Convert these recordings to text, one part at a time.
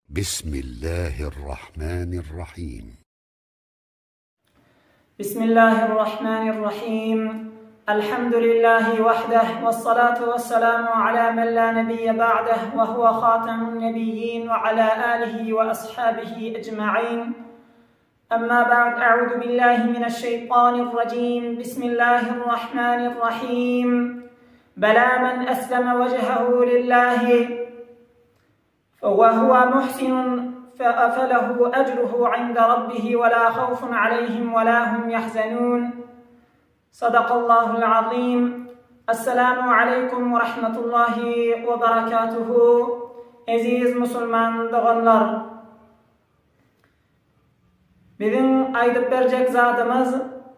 Bismillahirrahmanirrahim. Bismillahirrahmanirrahim. Elhamdülillahi vahdeh ve salatu ve selamu ala men la nebiyye ba'deh ve huve hatemun nebiyyin ve ala alihi ve ashabihi ecma'in. Amma ba'd a'udhu billahi mineşşeytanirracim. Bismillahirrahmanirrahim. Bela men esleme vecehehu lillahi وهو محسن فله أجره عند ربه ولا خوف عليهم ولا هم يحزنون صدق الله العظيم السلام عليكم ورحمة الله وبركاته Eziz musulman doganlar Biziň aýdyp berjek zadymyz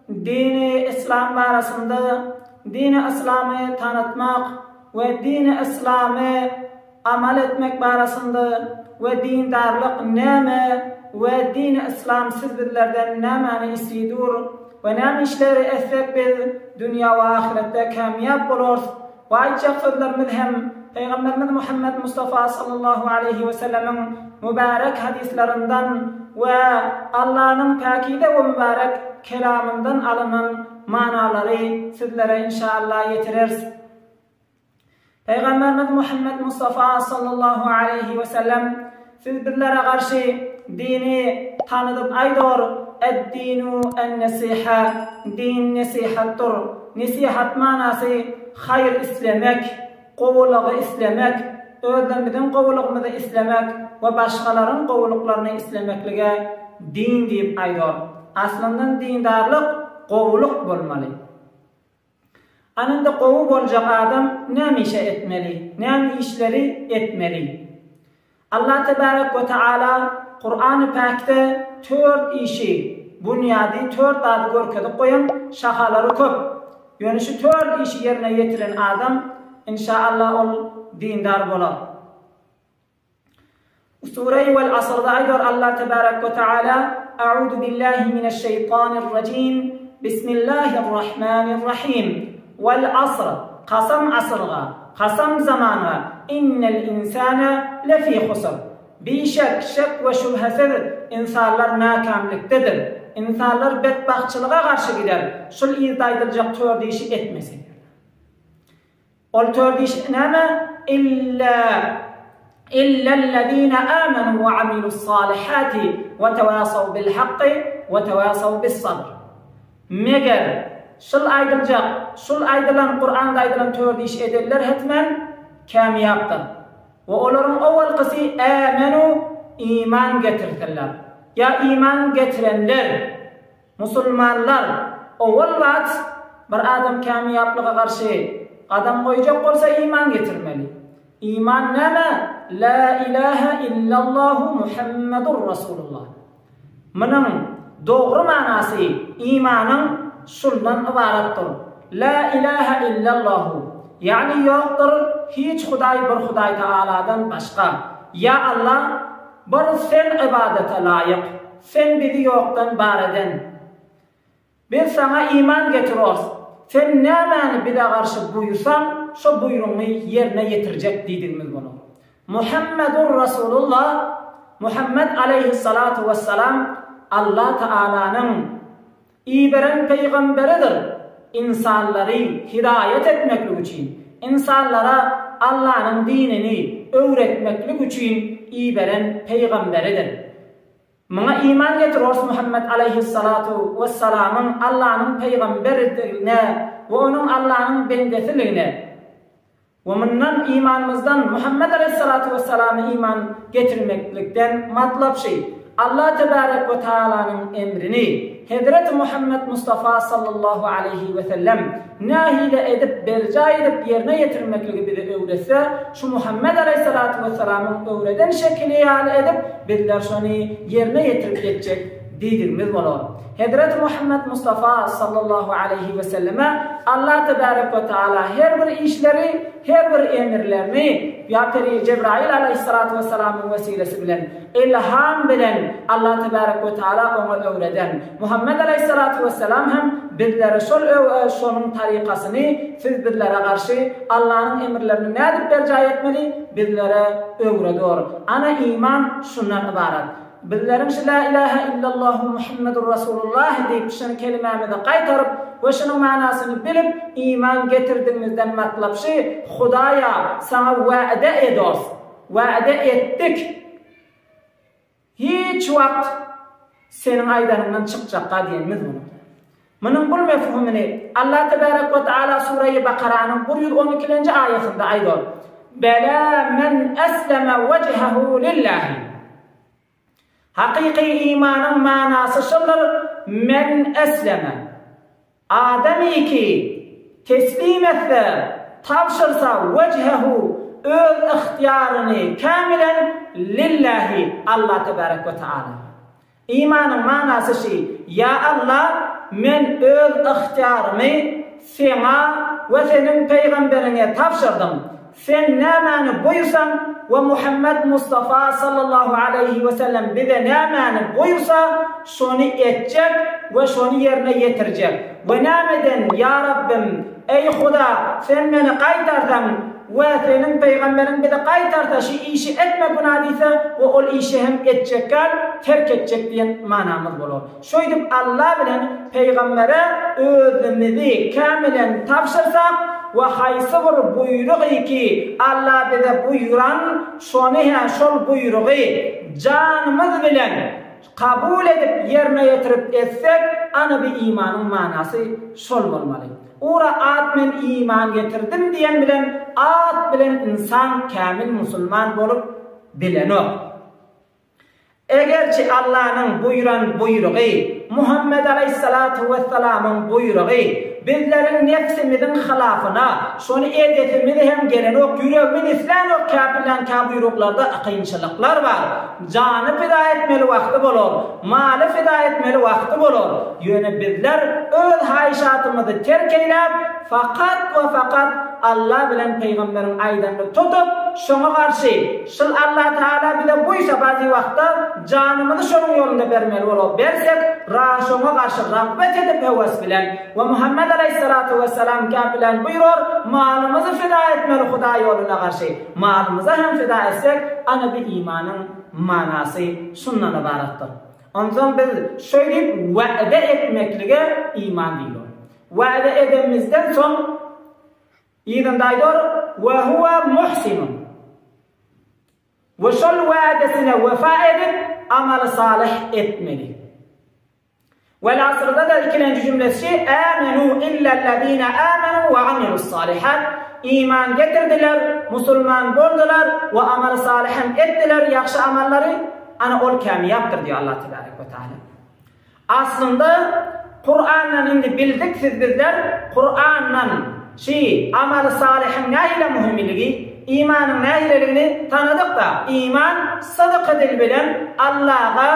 dini yslam barasynda dini yslamy tanytmak we dini yslamy amal etmek barasynda we dindarlyk näme we dini yslam siz bizlerden nämäni islidur we näme işleri etsek biz dünýä we ahyretde kämýap bolarys We aýtjak sözlerimiz hem Pygamberimiz Muhammet Mustafa sallallahu aleýhi we sellemiň mübärek hadyslaryndan we Allanyň päkize we mübärek kelamyndan alynan manalary sizlere inşaallah ýetireris. Pygamberimiz Muhammet Mustafa sallallahu aleýhi we sellem Siz bizlere garşy dini tanydyp aýdor, Ed-dinu en-nesiha, din nesihatdyr. Nesihat manasy haýyr islemek, gowulygy islemek, özlerimiziň gowulygymyzy islemek we başgalaryň gowulyklaryny islemeklige din diýip aýdor. Aslyndan dindarlyk gowulyk bolmaly. Anynda gowy boljak adam näme işe etmeli, näme işleri etmeli? Allah tebarek we taala Kurany Päkde tört işi, bunýady tört zady görkezip goýan, şahalary köp. Ýöne şu tört işi ýerine ýetiren adam, inşa Allah ol dindar bolar. Sure-i Wel Asrda aýdar Allah tebarek we taala, A'uzu billahi mineşşeýtanirrajim, Bismillahirrahmanirrahim. Wel asr, kasam asyrga, kasam zamana, innel insane lefî husr. Bişek, şek we şübhesiz ynsanlar näkamlikdedir. Ynsanlar betbagtçylyga garşy gider, şul yzda aýdyljak tört işi etmeseler. Ol tört iş näme? Illa Illellezine amenu we amilussalihati we tewasaw bil hakky we tewasaw bis sabr. Meger, şul aýdyljak, şul aýdylan Kuranda aýdylan tört iş edenler hetmen kämýapdyr. We olaryň owalkysy amenu iman getirsinler. Ýa iman getirenler. Musulmanlar, owal wagt bir adam kämiýaplyga garşy gadam goýjak bolsa iman getirmeli. Iman näme? La ilahe illallahu Muhammedur Rasulullah. Munuň dogry manasy imanyň şundan ybaratdyr. La ilahe illallahu, ýagny ýokdur hiç hudaý bir Hudaý Tagaladan başga. Ýa Allah, bir Sen ybadata laýyk. Sen bizi ýokdan bar eden. Biz Saňa iman getirors. Sen nämäni bize garşy buýursaň, şo buýrugyňy ýerine ýetirjek diýdigimiz bolar. Muhammedur Rasulullah, Muhammet aleýhissalatu wessalam Allah Taalanyň iberen pygamberidir, ynsanlary hidaýat etmeklik üçin, ynsanlara Allanyň dinini öwretmeklik üçin iberen pygamberidir. Muňa iman getir ors Muhammet aleýhissalatu wessalamyň Allanyň pygamberidigine we onuň Allanyň bendesiligine we mundan imanymyzdan Muhammet aleýhissalatu wessalama iman getirmeklikden matlap şy, Allah tebärek we taalanyň emrini Hezreti Muhammet Mustafa sallallahu aleýhi wesellem nähili edip berjaý edip ýerine ýetirmekligi bize öwretse, şu Muhammet aleýhissalatu wessalamyň öwreden şekili ýaly edip bizler şony ýerine ýetirip ýetjek diýdigimiz bolar. Hezreti Muhammet Mustafa sallallahu aleýhi weselleme Allah tebärek we taala her bir işleri, her bir emirlerini. Ýa peri Jebraýyl alaýhyssalatu wessalamyň wesilesi bilen, ylham bilen Allah tebärek we taala oňa öwreden. Muhammet alaýhyssalatu wessalam hem bizlere şol şonuň tarykasyny siz bizlere garşy Allanyň emrlerini nädip berjaý etmeli bizlere öwredor. Ana iman şundan ybarat. Bizleriň şu Lä ilähä illallahu Muhammedur Rasulullah diýip şuny kelimämizi gaýtaryp we şunuň manasyny bilip iman getirdigimizden matlap şu Hudaýa saňa wäde edos, wäde etdik. Hiç wagt seniň aýdanyňdan çykjakga diýenimiz munuň. Munuň bul mefhumyny Allah tebärek we taala Sureýi Bakaranyň 112-lenji aýatynda aýdar, Bela men esleme wejhehu lillahi. Hakyky imanyň manasy şuldur, men esleme. Adamy ki teslim etse, tabşyrsa wejhehu öz ygtyýaryny kämilen lillahi Allah tebärek we taala. Imanyň manasy şi, Ýa Alla, men öz ygtyýarymy Seňa we Seniň pygamberiňe tabşyrdym. Sen nämäni buýursaň we Muhammet Mustafa sallallahu aleýhi we sellem bize nämäni buýursa, şony etjek we şony ýerine ýetirjek. We nämeden, Ýa Rabbim, Eý Huda, Sen meni gaýtarsaň we Seniň pygamberiň bizi gaýtarsa şu işi etme günä diýse we ol işi hem etjek däl, terk etjek diýen manamyz bolar. Şeýdip Alla bilen pygambere özümizi kämilen tabşyrsak we haýsy bir buýrugy ki Alla bize buýran şony hä şol buýrugy janymyz bilen kabul edip ýerine ýetirip etsek ana bi imanyň manasy şol bolmaly. Ura at men iman getirdim diýen bilen at bilen ynsan kämil musulman bolup bilenok. Egerçi Allanyň buýran buýrugy, Muhammet aleýhissalatu wessalamyň buýrugy bizleriň nebsimiziň hylafyna, şony edesimiz hem gelenok, ýüregimiz islänok käpirlän kä buýruklarda kynçylyklar bar. Jany pida etmeli wagty bolar, maly pida etmeli wagty bolar. Ýöne bizler öz haýyşatymyzy terk eýläp, fakat we fakat Alla bilen pygamberiň aýdanyny tutup, şoňa garşy, şul Alla Tagala bize buýsa bazy wagtda janymyzy şonuň ýolunda bermeli bolar, bersek, ra şoňa garşy ragbet edip höwes bilen we Muhammet aleýhissalatu wessalam gep bilen buýrar, malymyzy fida etmeli Hudaý ýoluna garşy. Malymyza hem fida etsek, ana bi imanyň manasy şundan ybaratdyr. Onsoň biz şeýdip wa'de etmeklige iman diýilor. Wa'de edenimizden soň yzynda aýdar, Wa huwa muhsinun. We şol wa'desine wefa edip, amaly salyh etmeli. Wel-Asrda-da ikilenji jümlesi Amenu illellezine amenu we amilussalihat Iman getirdiler, musulman boldular we amaly salyh hem etdiler, ýagşy amallary, ana ol kämiýapdyr diýýär Allah tebarek we taala. Aslynda Kurandan indi bildik siz bizler Kurandan şi amaly salyhyň nähili möhümiligi, imanyň nähililigini tanadyk-da, iman sydky dil bilen Allaha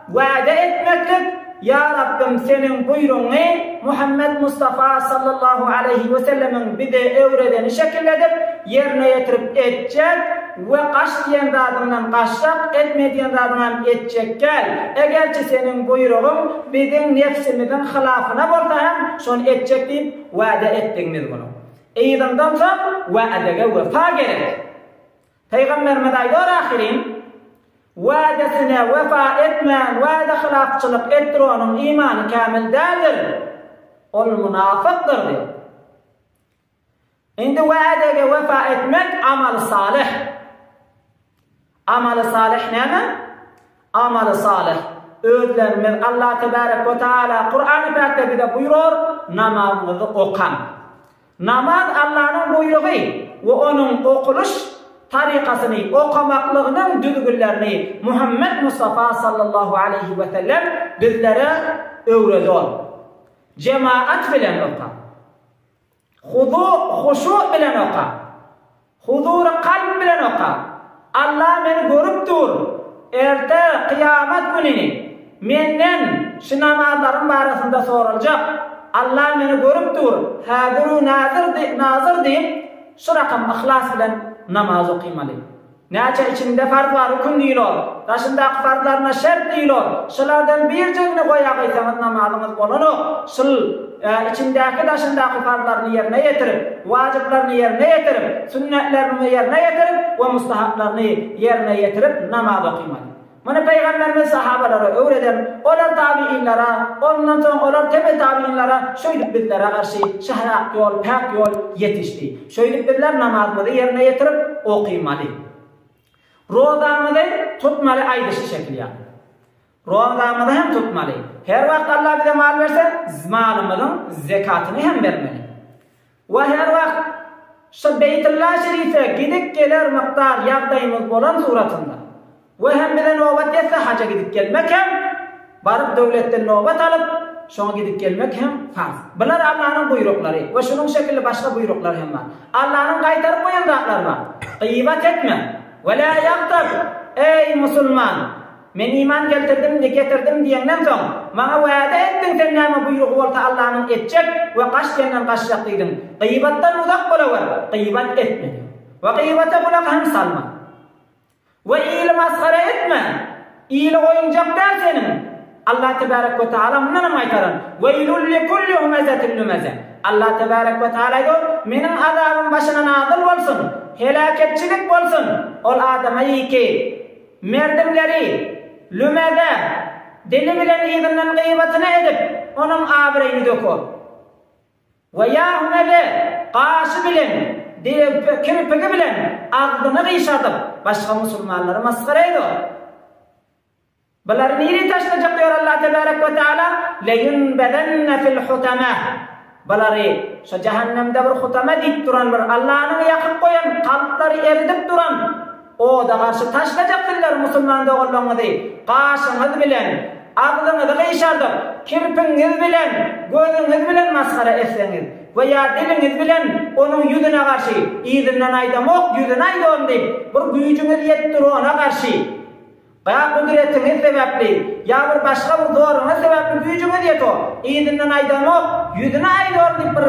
Wada etmeklik, Ýa Rabbym Seniň buýrugyňy Muhammet Mustafa sallallahu aleýhi we sellemiň bize öwredeni şekilde edip, ýerine ýetirip etjek we gaç diýen zadyňdan gaçjak, etme diýen zadyňam etjek däl. Egerçi Seniň buýrugyň biziň nebsimiziň hylafyna bolsa hem şony etjek diýip wada etdigimiz bolar. Yzyndan soň wadege wepa gerek. Pygamberimiz aýdar ahyryn, Wadesine wefa etmän, wada hylapçylyk etdir onuň imany kämil däldir. Ol munafykdyr diýip. Indi wadege wefa etmek amaly salyh. Amaly salyh näme? Amaly salyh. Özlerimiz Allah tebarek we taala Kurany Päkde bize buýrar, namazyňyzy okaň. Namaz Allanyň buýrugy we onuň okulyş tarykasyny, okamaklygynyň düzgünlerini Muhammet Mustafa sallallahu aleýhi we sellem bizlere öwredor. Jemaat bilen oka. Huzu, huşu bilen oka. Huzury kalp bilen oka. Allah meni görüp dur. Erte kyýamat gününi menden şu namazlarym barasynda soraljak. Allah meni görüp dur. Häziru nazyr, nazyr diýip, şu rakam yhlas bilen. Namaz okymaly. Näçe içinde farz bar rükün diýilor, daşyndaky farzlaryna şert diýilor, şulardan birjigini goýagaýsaňyz namazyňyz bolanok, şul içindäki daşyndaky farzlaryny ýerine ýetirip, wajyplaryny ýerine ýetirip, sünnetlerini ýerine ýetirip we mustahaplaryny ýerine ýetirip namaz okymaly. Muny Pygamberimiz sahabalara öwreden, olar tabiinlara, ondan soň olar tebe-tabiinlara, şeýdip bizlere garşy şährak ýol, päk ýol ýetişdi. Şeýdip bizler namazymyzy ýerine ýetirip okymaly. Rozamyzy tutmaly aýdyşy şekil ýaly. Rozamyzy hem tutmaly. Her wagt Allah bize mal berse, malymyzyň zekatyny hem bermeli. We her wagt şu Beýtulla Şerife gidip geler mukdar ýagdaýymyz bolan suratynda we hem bize nobat ýetse haja gidip gelmek hem, baryp döwletden nobat alyp, şoňa gidip gelmek hem farz. Bular Allanyň buýruklary we şunuň şekilli başga buýruklar hem bar. Allanyň gaýtaryp goýan zatlary bar. Gybat etme! We la ýagtab! Eý, musulman! Men iman geltirdim, getirdim diýeňden soň, maňa wada etdiň sen näme buýrugy bolsa Allanyň etjek we gaç diýenden gaçjak diýdiň. Gybatdan uzak bolawer, gybat etme diýip. We gybata gulak hem salma. We ili masgara etme. Ili oýunjak däl seniň. Allah tebarek we taala mundan hem gaýtaran. Weýlul likulli humezetin lümeze. Allah tebarek we taala aýdýar, meniň azabym başyna nazyl bolsun, heläketçilik bolsun ol adama ki, Merdimleri, lümeze, dili bilen yzyndan gybatyny edip, onuň abraýyny döker. We ýa hümeze, gaşy bilen, kirpigi bilen agzyny gyşardyp, başga musulmanlary masgara eder. Bulary nirä taşlajak diýýär Allah tebarek we taala, Leýunbezenne fil hutamah. Bulary şo jähennemde bir hutama diýip duran bir Allanyň ýakyp goýan kalplary eridip duran oda garşy taşlajak sizler musulman doganlaryňyzy gaşyňyz bilen agzyňyzy gyşardyp kirpiňiz bilen gözüňiz bilen masgara etseňiz we ýa diliňiz bilen onuň ýüzüne garşy yzyndan aýdamok ýüzüne aýdon diýip bir güýjüňiz ýetdirona garşy Ýa gudretiňiz sebäpli, ýa bir başga bir zoruňyz sebäpli güýjüňiz ýeto, yzyndan aýdanok, ýüzüne aýdor diýip bir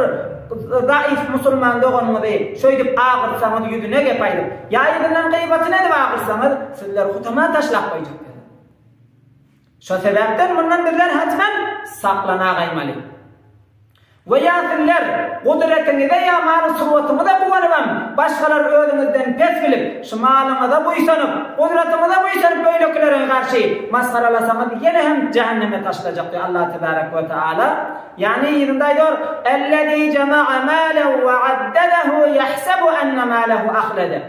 zaif musulman doganyňyzy şeýdip agyrtsaňyz ýüzüne gep aýdyp, ýa yzyndan gybatyny edip agyrtsaňyz, sizleri hutama taşlap goýjak. Şo sebäpden mundan bizler hatman saklanagaýmaly. We ýa sizler gudretiňize ýa maly-surwatyňyza guwanybam, başgalary özüňizden pes bilip, şu malyňyza buýsanyp, gudratyňyza buýsanyp beýlekilere garşy masgaralasaňyz ýene hem jähenneme taşlajak diýýär Allah tebarek we teala. Ýagny yzynda aýdar, Ellezî jema'a mâlehu we addedehu ýahsebu enne mâlehu ahlede.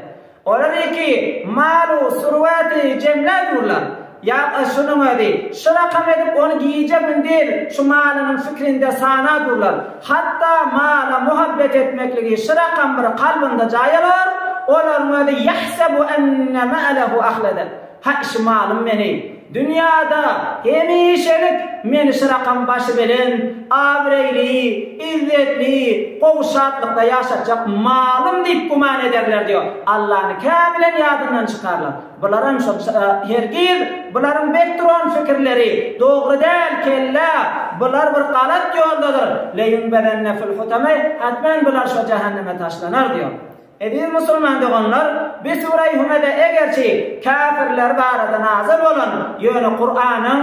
Olar iki malu surwaty jemläp durlar. Ýa şunuň özi, şu rakam edip ony gije-gündiz şu malynyň fikrinde sana durlar. Hatda mala muhabbet etmekligi şu rakam bir kalbynda jaý alar, olaryň özi ýahsebu enne malehu ahlede. Haý şu malym meni Dünýada hemişelik meni şu rakam başy belent, abraýly, izzetli, gowy şatlykda ýaşatjak malym diýip güman ederler diýip, Allany käbilen ýadyndan çykarlar. Bularam şo hergiz bularyň bek duran pikirleri dogry däl, kellä, bular bir galat ýoldadyr, leýunbezenne fil hutame, hatmen bular şo jähenneme taşlanar diýip. Eziz musulman doganlar, bi Sure-i Hümeze egerçi käfirler barada nazyl bolan, ýöne Kuranyň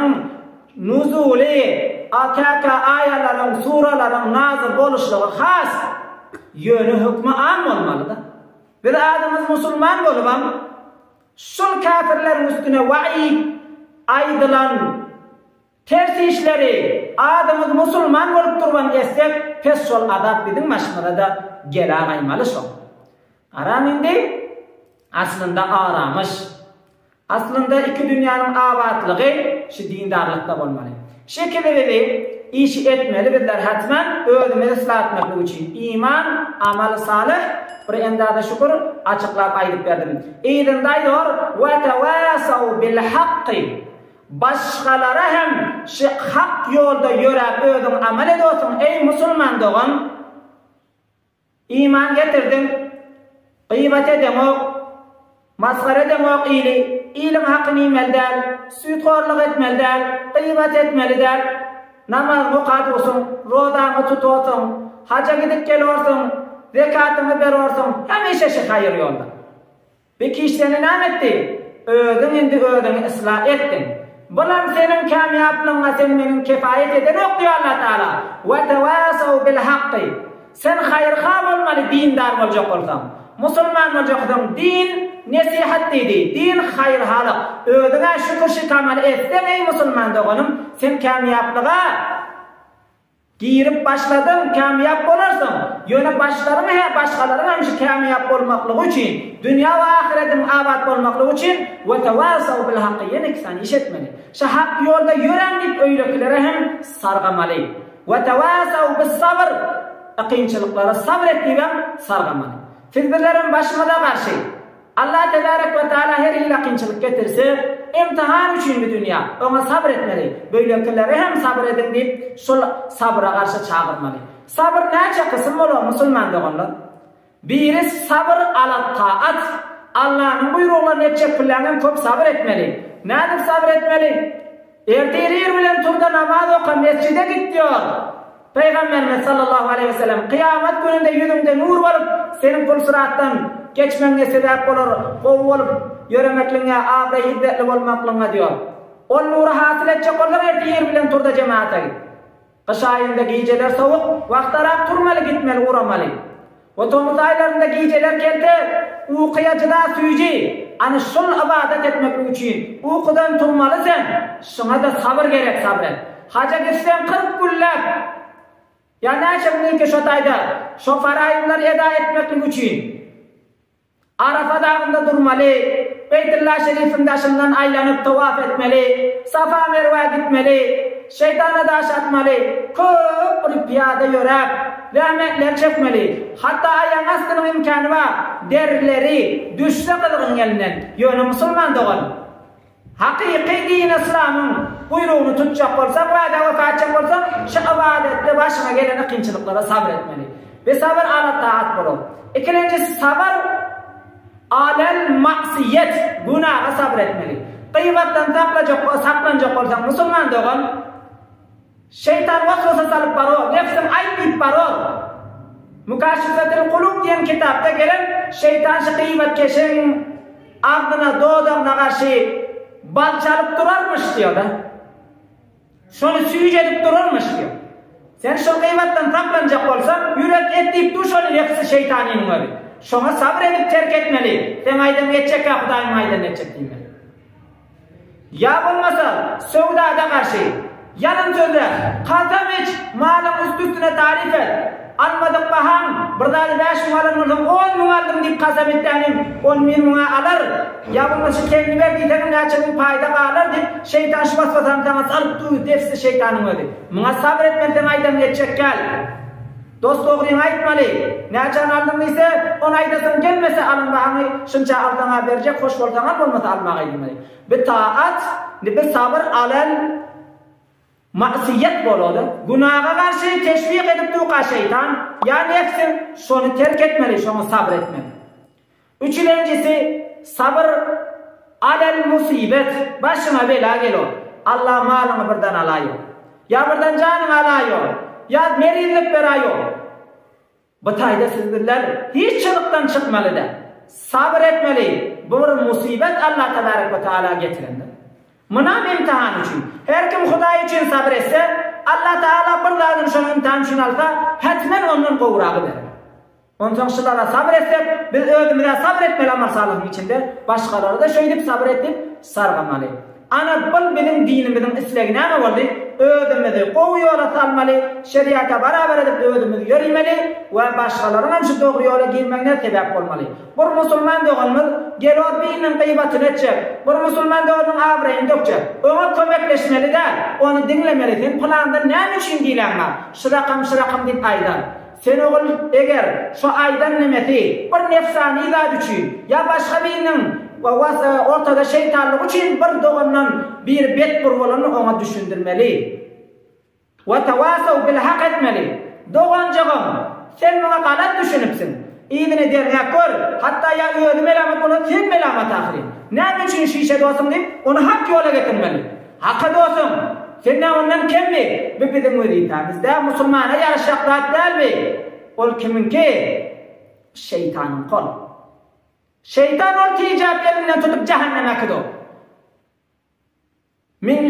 nuzuly, käkä aýalaryň, suralaryň nazyl boluşlygy has, ýöne hökmi am bolmalyda. Biz adymyz musulman bolubam, şul käfirleriň üstüne waid aýdylan, Ters işleri adymyz musulman bolup durubam etsek pes şol azap biziň başymyzada gelagaýmaly şo. Garaň indi aslynda aramyş. Aslynda iki dünýäniň abatlygy şu dindarlykda bolmaly. Şekili bizi işi etmeli bizler hatman özümizi yslah etmeklik üçin iman amal salyh bir endaza şükür açyklap aýdyp berdim. Yzynda aýdor we tewasaw bil hakky Başgalara hem şy hak ýolda ýöräp özüň amal edorsyň eý musulman dogan iman getirdiň gybat edeňok masgara edeňok ili iliň hakyny iýmeli däl süýthorlyk etmeli däl gybat etmeli däl namazyňy okadursyň rozaňy tutorsyň haja gidip gelorsyň zekatyňy berorsyň hemişe şy haýyr ýolda. Bekiş seni näme etdi? Özüň indi özüňi yslah etdiň. Bulam seniň kämýaplygyňa sen meniň kefaýet edenok diýýär Allah Taala. Ve tewasaw bil hakky. Sen haýyrha bolmaly dindar boljak bolsaň. Musulman boljak bolsaň din nesihat diýdi. Din haýyrhalyk. Özüňä şükür şikamaly etseň eý musulman doganym sen kämýaplyga Girip başladyň, kämýap bolarsyň. Ýöne başlaryň hä başgalaryň hem şu kämýap bolmaklygy üçin, dünýä we ahyrediň abat bolmaklygy üçin we tewasaw bil hakky ýene iki sany iş etmeli. Şu hak ýolda ýöräň diýip öýlekilere hem sargamaly. We tewasaw bis sabr kynçylyklara sabr et diýibem sargamaly. Siz bizlerem başymyza garşy. Allah tebärek we taala her hili kynçylyk getirse, imtihan üçin bu dünýä, oňa sabyr etmeli, beýlekilere hem sabyr ediň diýip, şol sabyra garşy çagyrmaly. Sabyr näçe kysym bolar musulman doganlar? Biri sabyr alat taat, Allanyň buýruglaryny etjek pilleňem köp sabyr etmeli. Nädip sabyr etmeli? Ertir ir bilen turda namaz oka mesjide git diýor. Pygamberimiz sallallahu aleýhi we sellem kyýamat gününde ýüzüňde nur bolup seniň pul syratdan geçmegiňe sebäp bolar gowy bolup ýöremekligiňe abraý izzetli bolmaklygyňa diýor. Ol nury hasyl etjek bolsaň ertir ir bilen turda jemaata git. Gyş aýynda gijeler sowuk, wagtarak turmaly gitmeli uramaly. We tomus aýlarynda gijeler kelte, ukyýa jyda süýji. Ana şul ybadat etmeklik üçin ukudan turmaly sen, şuňa-da sabyr gerek sabyr et. Haja gitseň 40 günläp ýa näçe günüňki şo taýda şo faraýyzlary eda etmeklik üçin. Arafa dagynda durmaly, Beýtulla şerifiň daşyndan aýlanyp towaf etmeli, Safa-Merwä gitmeli, şeýtana daş atmaly, köp bir pyýada ýöräp, zähmetler çekmeli. Hatda aýagyň astynyň imkany bar, derileri düşse gyzgyň elinden. Ýöne musulman dogan, Hakyky din yslamyň buýrugyny tutjak bolsaň, wada wepa etjek bolsaň, şu ybadatda başyňa gelen kynçylyklara sabyr etmeli. We sabyr ala taat bolar. Ikilenji sabyr alel ma'siýet, günaha sabyr etmeli. Gybatdan saklajak, saklanjak bolsaň musulman dogan, Şeýtan waswasa salyp baror, nebsiň aýt diýip baror. Mukaşifetil kulub diýen kitapda gelen şeýtan şu gybatkeşiň agzyna, dodagyna garşy bal çalyp durarmyş diýýär-de. Şony süýjedip durarmyş diýýär. Sen şol gybatdan saklanjak bolsaň, ýürek et diýip dur şony nebsi şeýtanynyň özi. Şoňa sabyr edip terk etmeli. Seň aýdanyňy etjekkä Hudaýyň aýdanyny etjek diýmeli. Ýa bolmasa, söwdada garşy, ýalan sözle, kasam iç, malyň üsti-üstüne taryp et. Almadyk bahaň, bir zady 5000 alan bolsaň, on müň aldym diýip kasam etdäniň, on bir müňe alar. Ýa bolmasa, şu kemini ber diýseňem, näçe müň paýda galar diýip, şeýtan şu waswasany saňa salyp dur, nebsi şeýtanyň özi. Muňa sabyr etmeseň aýdanyňy etjek däl. Dost dogryňy aýtmaly. Näçäni aldyň diýse, ony aýdasyň gelmese alyň bahaňy şunça alsaňa berjek hoş bolsaň al bolmasa almagaý diýmeli. Bi taat, bi sabyr alel ma'syýet bolady. Günaga garşy teşwik edip durka şeýtan, ýa nefsiň, şony terk etmeli, şoňa sabyr etmeli. Üçülenjisi, sabyr alel musybet, başyňa bela gelor. Allah malyňy birden alaýo. Ýa birden janyňy alaýo. Ýa merizlik beraýo. Bu taýda siz bizler hiç çyzykdan çykmaly däl. Sabyr etmeli. Bu bir musybet Allah tebarek we taala getirendir. Munam imtihan üçin. Her kim Hudaý üçin sabyr etse, Allah taala bir zadyny şonuň imtihan üçin alsa, hetmen ondan gowragy berer. Onsoň şulara sabyr etsek, biz özümiz-ä sabyr etmeli amal salyhyň içinde, başgalary-da şeýdip sabyr et diýip sargamaly. Ana, bul biziň dinimiziň islegi näme boldy? Özümizi gowy ýola salmaly, şeriata barabar edip özümiz ýörimeli we başgalaryň hem şu dogry ýola girmegine sebäp bolmaly. Bir musulman doganymyz gelor biriniň gybatyny etjek, bir musulman doganynyň abraýyny dökjek. Oňa kömekleşmeli däl, ony diňlemeli, sen pylandan näme üçin giläň bar, şu rakam, şu rakam diýip aýdar. Sen ogul, eger, şo aýdan nemesi, bir nefsany zat üçin, ýa başga biriniň ortada şeýtanlygy üçin bir dogandan biri betbur bolanyny oňa düşündirmeli. We tawasaw bil hak etmeli. Doganjygym, sen muňa galat düşünipsiň. Yzyny derňäp gör, hatda ýa özi melamat bolsa sen melamat ahyryn. Näme üçin şişe dostuň diýip, ony hak ýola getirmeli. Haka dostuň, sen nä ondan kemmi? Bu biziň wezipämiz däl, musulmana ýaraşjak zat däl bi. Ol kimiňki? Şeýtanyňky ol. Şeýtan ol tijäp elinden tutup jähenneme äkido. Min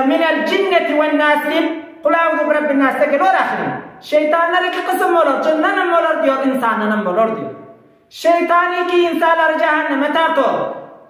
minel jinneti wen nas diýip, Kul auzu bi rabbin nasda gelor ahyryn. Şeýtanlar iki kysym bolar, jyndan hem bolar diýor, ynsandan hem bolar diýor. Şeýtan iki ynsanlary jähenneme tartor.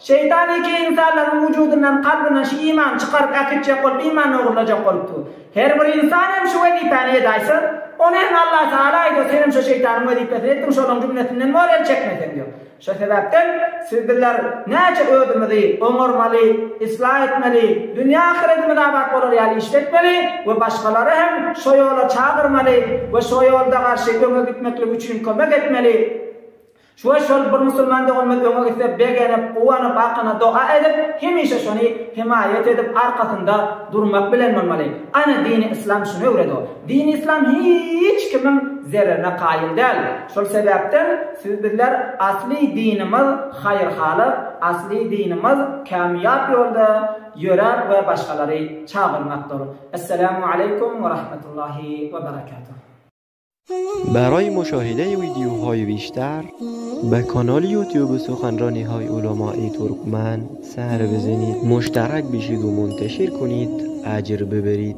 Şeýtan iki ynsanlaryň wujudyndan, kalbyndan şu imany çykaryp äkitjek bolup, imanyny ogurlajak bolup dur. Her bir ynsan hem şu wezipäni edaýsa, ony hem Allah Tagala aýdar, sen hem şo şeýtanyň wezipesini etdiň, şolaň jümlesinden bor el çekmeseň diýer. Şo sebäpden siz bizler näçe özümizi oňarmaly, yslah etmeli, dünýä ahyretimiz abat bolar ýaly işletmeli we başgalary hem şo ýola çagyrmaly we şo ýolda garşy öňe gitmeklik üçin kömek etmeli. We şol bir musulman doganymyz öňe gitse begenip, guwanyp, hakyna doga edip, hemişe şony hemaýat edip arkasynda durmak bilen bolmaly. Ana dini yslam şuny öwreder. Dini yslam hiç kimiň zererine kaýyl däl. Şol sebäpden siz bizler asly dinimiz haýyr-halyk, asly dinimiz kämýap ýolda ýöräp we başgalary çagyrmakdyr. Esselamu aleýkum we rahmetullahi we berekatuh. برای مشاهده ویدیوهای بیشتر به کانال یوتیوب سخنرانی های علمای ترکمن سر بزنید مشترک بشید و منتشر کنید اجر ببرید.